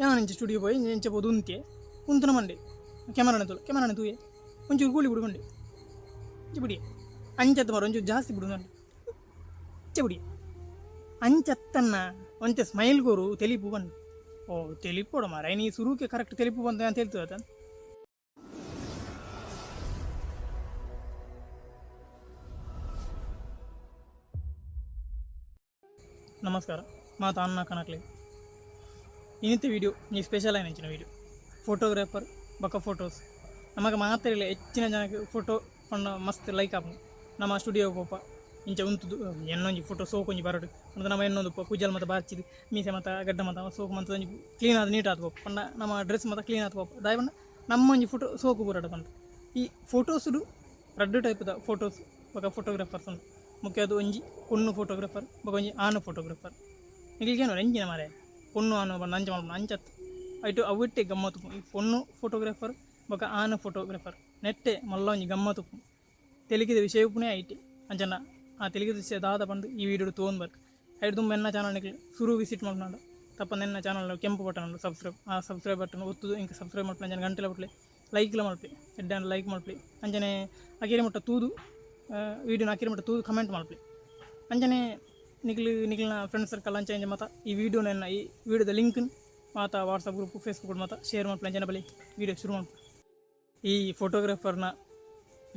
ಯಾನ್ ಇಂಚ ಸ್ಟುಡಿಯೋ ಪೋಯಿ ಇಂಚ ಪೋದು ಉಂತಿಯೆ ಉಂತುನ ಮಂಡೆ ಕ್ಯಾಮರಾನೆ ತೂಲ ಕ್ಯಾಮರಾನೆ ತೂಯೆ ಒಂಚೂರು ಕೂಲಿ ಬಿಡು ಮಂಡೆ ಇಂಚ ಬಿಡಿಯೆ ಅಂಚತ್ತು ಮಾರ ಒಂಚೂರು ಜಾಸ್ತಿ ಬಿಡು ಮಂಡೆ ಇಂಚ ಬಿಡಿಯೆ ಅಂಚತ್ತನ್ನ ಒಂತೆ ಸ್ಮೈಲ್ ಕೊರು ತೆಲಿಪು ಬಂದು ಓ ತೆಲಿಪೋಡ ಮಾರ ನೀ ಸುರುಕೆ ಕರೆಕ್ಟ್ ತೆಲಿಪು ಬಂತ ಅಂತ ಹೇಳ್ತದ. ನಮಸ್ಕಾರ ಮಾತ ಅನ್ನ ಕನಕ್ಲೆ ಇನ್ನಿತ್ತ ವೀಡಿಯೋ ನೀ ಸ್ಪೆಷಲ್ ಆಯ್ನ ವೀಡಿಯೋ ಫೋಟೋಗ್ರಾಫರ್ ಬೊಕ್ಕ ಫೋಟೋಸ್ ನಮಗೆ ಮಾತ್ರ ಹೆಚ್ಚಿನ ಜನಕ್ಕೆ ಫೋಟೋ ಪಂಡ ಮಸ್ತ್ ಲೈಕ್ ಆಪುಂಡು. ನಮ್ಮ ಸ್ಟುಡಿಯೋ ಪೋಪ ಇಂಚ ಉಂತುದು ಎನ್ನೊಂಜಿ ಫೋಟೋ ಸೋಕು ಒಂಜಿ ಬರಡು ಪಂಡ ನಮ್ಮ ಎನ್ನೊಂದು ಕುಜಲ್ ಮತ ಬಾರ್ಚಿದ್ ಮೀಸೆ ಮತ ಗಡ್ಡ ಮತ ಸೋಕು ಮಂತ ಒಂಜಿ ಕ್ಲೀನ್ ಆದ್ ನೀಟ್ ಆದ್ ಪೋಪ ಪಂಡ ನಮ್ಮ ಡ್ರೆಸ್ ಮತ ಕ್ಲೀನ್ ಆದ್ ಪೋಪ ದಾಯೆ ಪಂಡ ನಮ್ಮ ಒಂಜಿ ಫೋಟೋ ಸೋಕು ಬರಡು ಪಂಡ ಈ ಫೋಟೋಸುಡು ರಡ್ಡ್ ಟೈಪ್ದ ಫೋಟೋಸ್ ಬೊಕ ಫೋಟೋಗ್ರಾಫರ್ಸ್ ಉಂಡು. ಮುಖ್ಯ ಅದು ಒಂಜಿ ಪೊಣ್ಣು ಫೋಟೋಗ್ರಾಫರ್ ಬೊಕ ಒಂಜಿ ಆನು ಫೋಟೋಗ್ರಾಫರ್ ನಿಕಲ್ಗೇನು ಎಂಚಿನ ಮಾರೆ ಪೊಣ್ಣು ಆನು ಪಂಡ ಅಂಚ ಮಲ್ಪುನ ಅಂಚತ್ ಐಟ್ ಅವಿಟ್ಟೆ ಗಮ್ಮತ್ ಉಪ್ಪುಂಡು. ಈ ಪೊಣ್ಣು ಫೋಟೋಗ್ರಾಫರ್ ಬೊಕ ಆನು ಫೋಟೋಗ್ರಾಫರ್ ನೆಟ್ಟೆ ಮಲ್ಲ ಒಂಜಿ ಗಮ್ಮತ್ ಉಪ್ಪುಂಡು. ತೆಲಿಕೆದ ವಿಷಯ ಉಪ್ಪುನೇ ಐಟೆ ಅಂಚನ ಆ ತೆಲಿಕೆದ ವಿಷಯ ದಾದ ಪಂದ್ ಈ ವೀಡಿಯೋಡು ತೂವೊಂದು ಬರ್ಕ. ಐಟ್ ದುಂಬು ಎನ್ನ ಚಾನಲ್ ನಿಕುಲು ಸುರು ವಿಸಿಟ್ ಮಲ್ಪುನಾಂಡ ತಪ್ಪಂದೆ ಎನ್ನ ಚಾನಲ್ ಕೆಂಪು ಬಟನ್ ಉಂಡು ಸಬ್ಸ್ಕ್ರೈಬ್, ಆ ಸಬ್ಸ್ಕ್ರೈಬ್ ಬಟನ್ ಒತ್ತುದು ಇಂಕ ಸಬ್ಸ್ಕ್ರೈಬ್ ಮಲ್ಪುಲೆ ಅಂಚನೆ ಗಂಟೆಲ ಬೊಟ್ಲೆ ಲೈಕ್ಲ ಮಲ್ಪುಲೆ ಎಡ್ಡೆ ಆಂಡ ಲೈಕ್ ಮಲ್ಪುಲೆ ಅಂಚನೆ ಅಕೇರಿ ಮುಟ್ಟ ತೂದು ವೀಡಿಯೋನ ಅಕೇರಿ ಮುಟ್ಟ ತೂದು ಕಮೆಂಟ್ ಮಲ್ಪುಲೆ ಅಂಚನೆ ನಿಕ್ಲು ನಿಕ್ಲಿನ ಫ್ರೆಂಡ್ ಸರ್ಕಲ್ ಅಂಚ ಇಂಚ ಮಾತ ಈ ವೀಡಿಯೋನ ಈ ವೀಡಿಯೋದ ಲಿಂಕ್ ಮಾತ ವಾಟ್ಸಪ್ ಗ್ರೂಪ್ ಫೇಸ್ಬುಕ್ ಮಾತ ಶೇರ್ ಮಲ್ಪುಲೆ ಅಂಚನೆ ಬಲಿ ವೀಡಿಯೋ ಶುರು ಮಲ್ಪುಲೆ. ಈ ಫೋಟೋಗ್ರಾಫರ್ನ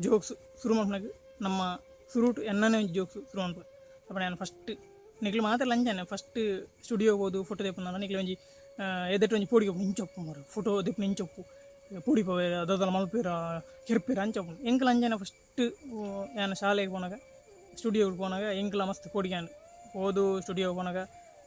ಜೋಕ್ಸ್ ಶುರು ಮಲ್ಪುನಗ ನಮ್ಮ ಸುರುಟು ಎನ್ನನೇ ಒಂಜಿ ಜೋಕ್ಸ್ ಶುರು ಮಲ್ಪುವೆ. ಅಪಗ ಯಾನ್ ಫಸ್ಟ್ ನಿಕ್ಲು ಮಾತೆರ್ಲ ಅಂಚನೆ ಫಸ್ಟ್ ಸ್ಟುಡಿಯೋ ಪೋದು ಫೋಟೋ ದೆಪ್ಪುನ ನಿಕ್ಲು ಒಂಜಿ ಎದೆಟ್ ಒಂಜಿ ಪೋಡಿಗೆ ಉಪ್ಪುಂಡು ಇಂಚ ಉಪ್ಪು ಮಾರ್ರೆ ಫೋಟೋ ದೆಪ್ಪುನ ಇಂಚ ಉಪ್ಪು ಪೋಡಿ ಪೋವೆರ್ ದಾದಲ ಮಲ್ಪುವೆರ ಕೆರ್ಪೆರ್ ಅಂಚ ಉಪ್ಪುಂಡು. ಎಂಕ್ಲ ಅಂಚನೆ ಫಸ್ಟ್ ಯಾನ್ ಶಾಲೆಗ್ ಪೋನಗ ಸ್ಟುಡಿಯೋಗ್ ಪೋನಗ ಎಂಕ್ಲ ಮಸ್ತ್ ಪೋಡಿಗೆ ಆಂಡ್. ಪೋದು ಸ್ಟುಡಿಯೋ ಪೋನಗ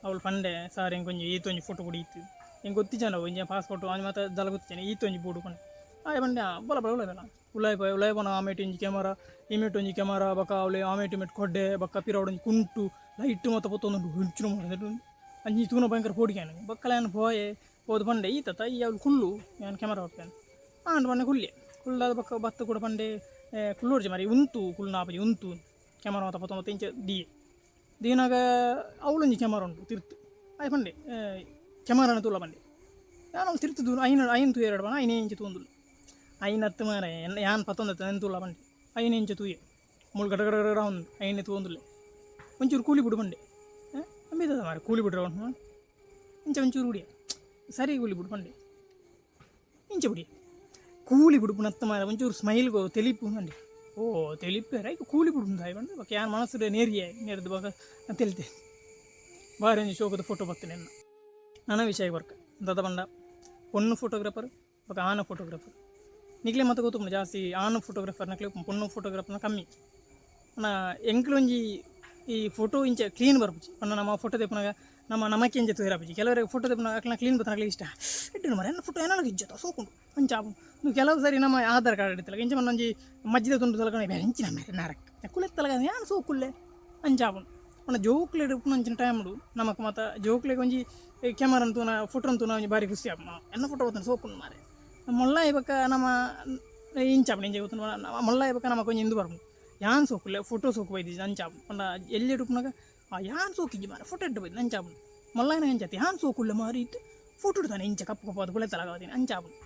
ಅವ್ಲು ಪಂಡೆ ಸಾರ್ ಎಂಕೊಂಜಿ ಈತೊಂಜಿ ಫೋಟೋ ಬೋಡು ಈತ್ ಎಂಕ್ ಗೊತ್ತಿಜ್ಜಾಂಡ ಅವು ಒಂಜಿ ಪಾಸ್ಪೋರ್ಟ್ ಅಂಚ ಮಾತ ದಾಲ ಗೊತ್ತಿಜ್ಜಾಂಡ ಈತೊಂಜಿ ಬೋಡು ಪಂಡೆ ಆಯೆ ಪಂಡೆ ಬಲ ಬಲ ಉಲಾಯಿ ಬಲ ಉಲಾಯಿ ಪೋಯೆ ಉಲಾಯಿ ಪೋನಗ ಆಮೇಟ್ ಒಂಜಿ ಕ್ಯಾಮರಾ ಇಮೇಟ್ ಒಂಜಿ ಕ್ಯಾಮರಾ ಬೊಕ ಅವ್ಲೆ ಆಮೇಟ್ ಇಮೇಟ್ ಕೊಡ್ಡೆ ಬೊಕ ಪಿರವುಡು ಒಂಜಿ ಕುಂಟು ಲೈಟ್ ಮಾತ ಪೊತ್ತೊಂದುಂಡು ಎಂಚಿನ ಮಾರ್ರೆ ಅಂಚಿ ತೂನ ಭಯಂಕರ ಪೋಡಿಗೆ ಆಂಡ್. ಬೊಕ್ಕಲ ಯಾನ್ ಪೋಯೆ ಪೋದು ಪಂಡೆ ಈತತ್ತ ಈ ಅವ್ಲು ಕುಲ್ಲು ಯಾನ್ ಕ್ಯಾಮರಾ ಪತ್ಪೆಂದ್ ಆಂಡ್ ಪಂಡೆ ಕುಲ್ಲೆ ಕುಲ್ಲಾದ್ ಬೊಕ್ಕ ಬತ್ತ್ ಕೂಡ ಪಂಡೆ ಕುಲ್ಲೊಡ್ಚಿ ಮಾರ್ರೆ ಉಂತು ಕುಲ್ಲುನ ಆಪುಜಿ ಉಂತು ಕ್ಯಾಮರಾ ಮಾತ ಪತ್ತೊಂದು ಇಂಚ ದೀಯೆ ದೀನಾಗ ಅವ್ಲೊಂಜಿ ಕ್ಯಾಮರಾ ಉಂಡು ತಿರ್ತ್ ಆಯೆ ಪಂಡೆ ಕ್ಯಾಮರಾನ ತೂಲ ಪಂಡೆ ಯಾನ್ ಅವ್ಲು ತಿರ್ತ್ ತೂನು ಐನ್ ಐನ್ ತೂಯೆರೆ ಪಂಡ ಐನೇ ಇಂಚ ತೂವೊಂದುಲ್ಲೆ ಐನ್ ಅತ್ತ್ ಮಾರ್ರೆ ಯಾನ್ ಪತ್ತೊಂದತ್ತ ಐನ್ ತೂಲ ಪಂಡೆ ಐನ್ ಇಂಚ ತೂಯೆ ಮೂಲು ಗಡ ಗಡ ಗಡ ಆವೊಂದುಂಡು ಐನೆ ತೂವೊಂದುಲ್ಲೆ ಒಂಚೂರು ಕೂಲಿ ಬುಡು ಪಂಡೆ ಅಂಬಿ ದಾದ ಮಾರ್ರೆ ಕೂಲಿ ಬುಡ್ರೆ ಇಂಚ ಒಂಚೂರು ಬುಡಿಯೆ ಸರಿ ಕೂಲಿ ಬುಡು ಪಂಡೆ ಇಂಚ ಬುಡಿಯೆ ಕೂಲಿ ಬುಡುಪುನತ್ತ ಮಾರ್ರೆ ಒಂಚೂರು ಸ್ಮೈಲ್ ತೆಲಿಪು ಪಂಡೆ ಓ ತೆಲಿಪೆರ ಐಕ್ ಕೂಲಿ ಬುಡುಪುನ ದಾಯೆ ಪಂಡೆ ಬೊಕ ಯಾನ್ ಮನಸ್ಸುಡು ನೇರಿಯೆ ನೇರ್ದ್ ಬೊಕ ತೆಲಿತೆ ಬಾರಿ ಒಂಜಿ ಶೋಕುದ ಫೋಟೋ ಬತ್ತಿನ ಎನ್ನ ನನ ವಿಷಯ ಬರ್ಕ ದಾದ ಪಂಡ ಪೊಣ್ಣು ಫೋಟೋಗ್ರಾಫರ್ ಬೊಕ ಆನ ಫೋಟೋಗ್ರಾಫರ್ ನಿಕ್ಲೆ ಮಾತ ಗೊತ್ತುಂಡು ಜಾಸ್ತಿ ಆನು ಫೋಟೋಗ್ರಾಫರ್ ನಕ್ಲೆ ಪೊಣ್ಣು ಫೋಟೋಗ್ರಾಫರ್ನ ಕಮ್ಮಿ ಪಂಡ ಎಂಕ್ಲು ಒಂಜಿ ಈ ಫೋಟೋ ಇಂಚ ಕ್ಲೀನ್ ಬರ್ಪುಜಿ ಪಂಡ ನಮ್ಮ ಫೋಟೋ ದೆಪ್ಪುನಗ ನಮ್ಮ ನಮಕ್ಕೆ ಇಂಚ ತೂಯೆರೆ ಆಪುಜಿ ಕೆಲವರಿಗೆ ಫೋಟೋ ದೆಪ್ಪುನಗ ಅಕ್ಲೆನ ಕ್ಲೀನ್ ಬತ್ತನ ಅಕ್ಲೆಗ್ ಇಷ್ಟ ಎಡ್ಡೆ ಮಾರ್ರೆ ಎನ್ನ ಫೋಟೋ ಎನಲ ಇಜ್ಜತ ಸೋಕುಂಡು ಅಂಚ ಆಪುಂಡು. ಉಂದು ಕೆಲವು ಸರಿ ನಮ್ಮ ಆಧಾರ್ ಕಾರ್ಡ್ ಇತ್ತಲ್ಲ ಇಂಚ ಪಂಡ ಒಂಜಿ ಮಜ್ಜಿದ ತುಂಡು ತಲಕನೆ ಎಂಚಿನ ಮಾರ್ರೆ ನಾರಕ್ ಕುಲೆತ್ತಲಗ ಯಾನ್ ಸೋಕುಲ್ಲೆ ಅಂಚ ಆಪುಂಡು. ಪಂಡ ಜೋಕ್ಲೆಡ್ ಉಪ್ಪುನಂಚಿನ ಟೈಮ್ಡು ನಮಕ್ ಮಾತ ಜೋಕ್ಲೆಗ್ ಒಂಜಿ ಕ್ಯಾಮರಾನ್ ತೂನ ಫೋಟೋನ್ ತೂನ ಒಂಜಿ ಬಾರಿ ಖುಷಿ ಆಪುಂಡು ಎನ್ನ ಫೋಟೋ ಬತ್ತುಂಡು ಸೋಕುಂಡು ಮಾರ್ರೆ ಮೊಲ್ಲಾಯಿ ಬೊಕ್ಕ ನಮ್ಮ ಇಂಚ ಆಪುಂಡು ಇಂಚ ಗೊತ್ತುಂಡು ಮೊಲ್ಲಾಯಿ ಬೊಕ್ಕ ನಮಕ್ ಒಂಜಿ ಇಂದು ಬರ್ಪುಂಡು ಯಾನ್ ಸೋಕುಲ್ಲೆ ಫೋಟೋ ಸೋಕು ಬೈದಿಜ್ಜಿ ಅಂಚ ಆಪುಂಡು. ಪಂಡ ಎಲ್ಯಡ್ ಉಪ್ಪುನಗ ಆ ಯಾನ್ ಸೋಕಿಜ್ಜಿ ಮಾರ್ರೆ ಫೋಟೋ ಎಡ್ಡೆ ಬೈದ್ಂಡ್ ಅಂಚ ಆಪುಂಡು. ಮೊಲ್ಲಾಯಿನ ಅಂಚ ಯಾನ್ ಸೋಕುಲ್ಲೆ ಮಾರ್ರೆ ಇತ್ತೆ ಫೋಟೋ ದಾನೆ ಇಂಚ ಕಪ್ಪು ಕಪ್ಪಾದ್ ಕುಲೆತ್ತಲಗ ಅಂಚ ಆಪುಂಡು.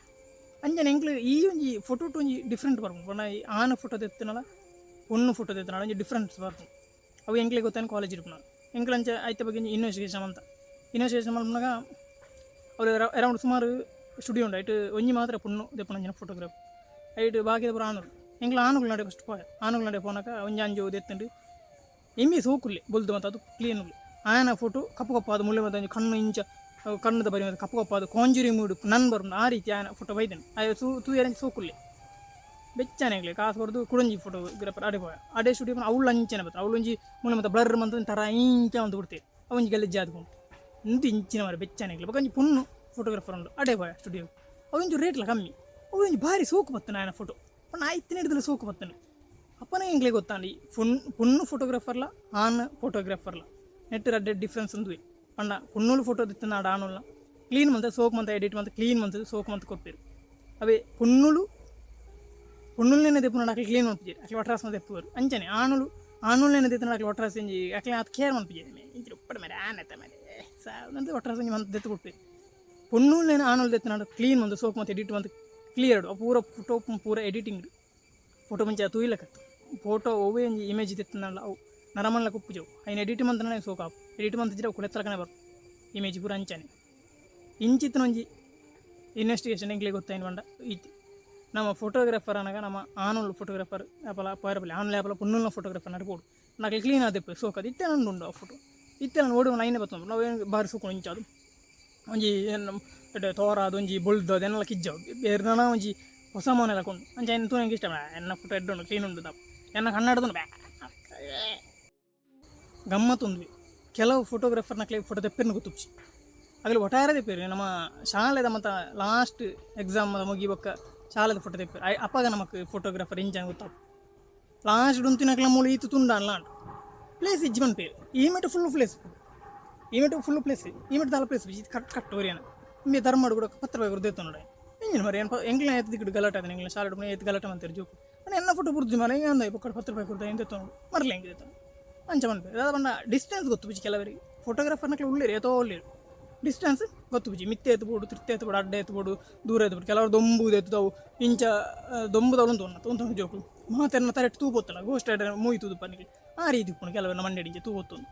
ಅಂಚನೆ ಎಂಕ್ಲು ಈ ಒಂಜಿ ಫೋಟೋಟ್ ಒಂಜಿ ಡಿಫ್ರೆಂಟ್ ಬರ್ಪುಂಡು ಪಂಡ ಈ ಆನ ಫೋಟೋ ದೆತ್ತುನಲ ಪೊಣ್ಣು ಫೋಟೋ ದೆತ್ತುನಲ ಒಂಜಿ ಡಿಫ್ರೆನ್ಸ್ ಬರ್ಪುಂಡು. ಅವು ಎಂಕ್ಲೆಗ್ ಗೊತ್ತಾಯಿನ ಕಾಲೇಜ್ ಇಪ್ಪುನಗ ಎಂಕ್ಲು ಅಂಚ ಐತ ಬಗ್ಗೆ ಒಂಜಿ ಇನ್ವೆಸ್ಟಿಗೇಷನ್ ಮಂತ ಇನ್ವೆಸ್ಟಿಗೇಷನ್ ಮಲ್ಪುನಗ ಅವ್ಲು ಅರೌಂಡ್ ಸುಮಾರು ಸ್ಟುಡಿಯೋ ಉಂಡು ಐಟ್ ಒಂಜಿ ಮಾತ್ರ ಪೊಣ್ಣು ದೆಪ್ಪುನಂಚಿನ ಫೋಟೋಗ್ರಾಫ್ ಐಟ್ ಬಾಕಿದ ಪೂರ ಆನುಲು ಎಂಕ್ಲು ಆನುಲು ನಡೆ ಫಸ್ಟ್ ಪೋಯ ಆನುಲು ನಡೆ ಪೋನಗ ಒಂಜಿ ಅಂಜು ದೆತ್ತುಂಡು ಎಮ್ಮಿ ಸೋಕುಲ್ಲೆ ಬೊಲ್ದು ಮಾತ ಅದು ಕ್ಲೀನ್ ಉಲ್ಲೆ ಆಯನ ಫೋಟೋ ಕಪ್ಪು ಕಪ್ಪಾದ ಮುಳ್ಳೆ ಮಾತ ಒಂಜಿ ಕಣ್ಣು ಇಂಚ ಕಣ್ಣುದ ಬರಿ ಮಾತ ಕಪ್ಪು ಕಪ್ಪಾದ ಕಾಂಜುರಿ ಮೂಡು ನನ್ ಬರ್ಪುಂಡು ಆ ರೀತಿ ಆಯನ ಫೋಟೋ ಬೈದೆನ್ ಆಯೆ ತೂಯೆರೆ ಅಂಚ ಸೋಕುಲ್ಲೆ ಬೆಚ್ಚನೆ ಎಂಕ್ಲೆ ಕಾಸು ಕೊರ್ದು ಕುಡೊಂಜಿ ಫೋಟೋಗ್ರಾಫರ್ ಅಡೆ ಪೋಯ ಅಡೆ ಸ್ಟುಡಿಯೋ ಪೋನ ಅವ್ಲು ಅಂಚನೆ ಬತ್ತ ಅವ್ಲು ಒಂಜಿ ಮುಳ್ಳೆ ಮಾತ ಬ್ಲರ್ ಮಂತ್ ತರ ಇಂಚ ಮಂತ್ ಕೊಡ್ತೇವೆ ಅವು ಒಂಜಿ ಗಲೀಜು ಆದ್ ಪೋಂಡು ಉಂದು ಇಂಚಿನ ಮಾರ್ರೆ ಬೆಚ್ಚನೆ ಎಂಕ್ಲೆ ಬೊಕ ಒಂಜಿ ಪೊಣ್ಣು ಫೋಟೋಗ್ರಾಫರ್ ಉಂಡು ಅಡೆ ಪೋಯ ಸ್ಟುಡಿಯೋ ಅವು ಒಂಜಿ ರೇಟ್ಲ ಕಮ್ಮಿ ಅವು ಒಂಜಿ ಬಾರಿ ಸೋಕು ಬತ್ತುಂಡು ಆಯನ ಫೋಟೋ ಪಂಡ ಆಯ್ತಿನ ಸೋಕು ಬತ್ತುಂಡು ಅಪ್ಪನೇ ಎಂಕ್ಲೆ ಗೊತ್ತಾಂಡ್ ಈ ಪೊಣ್ಣು ಫೋಟೋಗ್ರಾಫರ್ಲ ಆನ್ ಫೋಟೋಗ್ರಾಫರ್ಲ ನೆಟ್ ರಡ್ಡೆ ಡಿಫ್ರೆನ್ಸ್ ಉಂದುವೆ ಪಂಡ ಪೊಣ್ಣುಲು ಫೋಟೋ ದೆತ್ತುನಾಡ ಆನುಲ್ಲ ಕ್ಲೀನ್ ಮಂತ್ ಸೋಕು ಮಂತ್ ಎಡಿಟ್ ಮಂತ್ ಕ್ಲೀನ್ ಮಂತ್ ಸೋಕು ಮಂತ್ ಕೊರ್ಪೆರ್ ಅವೇ ಪೊಣ್ಣುಲು ಪೊಣ್ಣುಲ್ನೇ ದೆಪ್ಪುನಾಡ ಅಕ್ಲೆ ಕ್ಲೀನ್ ಮಲ್ಪುಜೆರ್ ಅಕ್ಲೆ ಒಟ್ರಾಸ್ ಮಂತ್ ದೆಪ್ಪುವೆರ್ ಅಂಚನೆ ಆನುಲು ಆನುಲ್ನೇ ದೆತ್ತುನಾಡ ಅಕ್ಲೆ ಒಟ್ರಾಸ್ ಒಂಜಿ ಅಕ್ಲೆ ಆತ್ ಕೇರ್ ಮಲ್ಪುಜೆರ್ ಇಂಚಿನ ಉಪ್ಪಡ್ ಮಾರ್ರೆ ಆನತ ಮಾರ್ರೆ ಒಟ್ರಾಸ್ ಒಂಜಿ ಮಂತ್ ದೆತ್ತು ಕೊಡ್ಪೆರ್ ಪೊಣ್ಣುಲ್ಲೇನ ಆಣುಲ್ ದೆತ್ತನಾಡ ಕ್ಲೀನ್ ಮಂತು ಸೋಕು ಮಂತ್ ಎಡಿಟ್ ಮಂತ್ ಕ್ಲಿಯರ್ ಪೂರ ಫೋಟೋ ಪೂರ ಎಡಿಟಿಂಗ್ ಫೋಟೋ ಮುಂಚೆ ತೂಯಿಲಕತ್ತು ಫೋಟೋ ಒವ್ವೇ ಒಂಜಿ ಇಮೇಜ್ ದೆತ್ತನಾಡ ಅವು ನರಮನ್ಲ ಕುಪ್ಪುಜವು ಐನ್ ಎಡಿಟ್ ಮಂತನೇ ಸೋಕು ಆಪು ಎಡಿಟ್ ಮಂತಿಜ್ಜಿಡ ಕುಲೆತ್ತಲಕನೆ ಬರ್ಪು ಇಮೇಜ್ ಪೂರ ಅಂಚನೆ ಇಂಚಿತ್ತಿನ ಒಂಜಿ ಇನ್ವೆಸ್ಟಿಗೇಷನ್ ಎಂಕ್ಲೆಗ್ ಗೊತ್ತಾಯಿನ ಪಂಡ ಇತ್ತೆ ನಮ್ಮ ಫೋಟೋಗ್ರಾಫರ್ ಅನಗ ನಮ್ಮ ಆನುಲ್ ಫೋಟೋಗ್ರಾಫರ್ ಅಪಲ ಪೋಯೆರೆ ಆನುಲ್ ಆಪಲ ಪೊಣ್ಣುಲ್ನ ಫೋಟೋಗ್ರಾಫರ್ ನಡ್ಪೋಡು ನಕಲ್ ಕ್ಲೀನ್ ಆದಿಪ್ಪು ಸೋಕದು ಇತ್ತೆ ನಂದು ಉಂಡು ಆ ಫೋಟೋ ಇತ್ತೆ ನಾನು ಓಡುವ ಐನೆ ಬತ್ತೊಂದು ನಾವು ಏನು ಬಾರಿ ಸೋಕು ಇಂಚಾದು ಒಂಜಿ ಎಡ್ಡೆ ತೋರಾದ ಒಂಜಿ ಬೊಲ್ದು ಅದನ್ನೆಲ್ಲ ಕಿಜ್ಜವು ಬೇರೆ ಒಂಜಿ ಹೊಸ ಮನೆಲ್ಲ ಕೊಂಡು ಅಂಚ ಐನ್ ತೂನಂಗೆ ಇಷ್ಟ ಎನ್ನ ಫೋಟೋ ಎಡ್ಡೆ ಉಂಡು ಕ್ಲೀನ್ ಉಂಡು ದಪ್ಪ ಎನ್ನ ಕನ್ನಡದ ಗಮ್ಮತ್ತೊಂದು. ಕೆಲವು ಫೋಟೋಗ್ರಾಫರ್ನಕ್ಲೆ ಫೋಟೋ ತೆಪ್ಪಿನ ಗೊತ್ತುಪ್ಚಿ ಅಗಲು ಒಟ್ಟಾರೆ ತೆಪ್ಪೇರು ನಮ್ಮ ಶಾಲೆದ ಮತ್ತು ಲಾಸ್ಟ್ ಎಕ್ಸಾಮ್ ಮುಗಿ ಬೊಕ್ಕ ಶಾಲೆದ ಫೋಟೋ ತೆಪ್ಪೇರು ಅಪ್ಪಗ ನಮಕ್ ಫೋಟೋಗ್ರಾಫರ್ ಇಂಚ ಗೊತ್ತಾಪ ಲಾಸ್ಟ್ ಉಂತಿನಕ್ಲ ಮೂಲು ಈತು ತುಂಡ ಅನ್ಲಾಂಡ್ ಪ್ಲೇಸ್ ಇಜ್ಜಿ ಪನ್ಪೇರು ಈ ಮೆಟ್ ಫುಲ್ ಪ್ಲೇಸ್ ಈ ಮೆಟ್ ಫುಲ್ ಪ್ಲೇಸ್ ಈ ಮೆಟ್ ದಾಲ ಪ್ಲೇಸ್ ಕಟ್ ಕಟ್ ಒರಿಯನ ಇಂಬೆ ಧರ್ಮಡು ಕೂಡ ಪತ್ರ ರೂಪಾಯಿ ದೇತೊಂಡು ನೋಡ ಇಂಜಿನ ಮರಿ ಏನು ಎಂಕ್ಲ ಏತ್ ದಿಕ್ಕಡ್ ಗಲಾಟೆ ಆದ ಎಂಕ್ಲ ಶಾಲೆ ಏತ್ ಗಲಾಟೆ ಮಂತೇರು ಜೋಕು ಎನ್ನ ಫೋಟೋ ಬುರ್ದು ಮರ ಹಿಂಗೆ ಅಂದ ಬೊಕ್ಕ ಪತ್ರ ರೂಪಾಯಿ ಕೊಡ್ತಾ ಎಂತ ಮರ್ಲೆ ಹೆಂಗೆ ದೇತೊಂಡು ಅಂಚ ಪನ್ಪೇರು ದಾದ ಪಂಡ ಡಿಸ್ಟೆನ್ಸ್ ಗೊತ್ತು ಕೆಲವರಿಗೆ ಫೋಟೋಗ್ರಾಫರ್ನಕ್ಲೆ ಉಳ್ಳೇರು ಏತೋ ಉಳ್ಳೇರು ಡಿಸ್ಟೆನ್ಸ್ ಗೊತ್ತು ಮಿತ್ತೆ ಎತ್ತು ಬೋಡು ತಿರ್ತೆ ಎತ್ತು ಬೋಡು ಅಡ್ಡ ಎತ್ತು ಬೋಡು ದೂರ ಎತ್ತು ಬೋಡು ಕೆಲವರು ದೊಂಬು ಎತ್ತುದವು ಇಂಚ ದೊಂಬುದವು ಉಂಟು ಉಂಟು ಜೋಕುಲು ಮಾತೆರ್ನ ತರೆಟ್ ತೂ ಪೋತ್ತಲ್ಲ ಗೋಸ್ಟ್ ಮೂವಿ ತೂದು ಪನ್ನಿಗೆ ಆ ರೀತಿ ಉಪ್ಪುಂಡು ಕೆಲವರು ಮಂಡೆ ಇಂಚ ತೂ ಪೊತ್ತೊಂದು.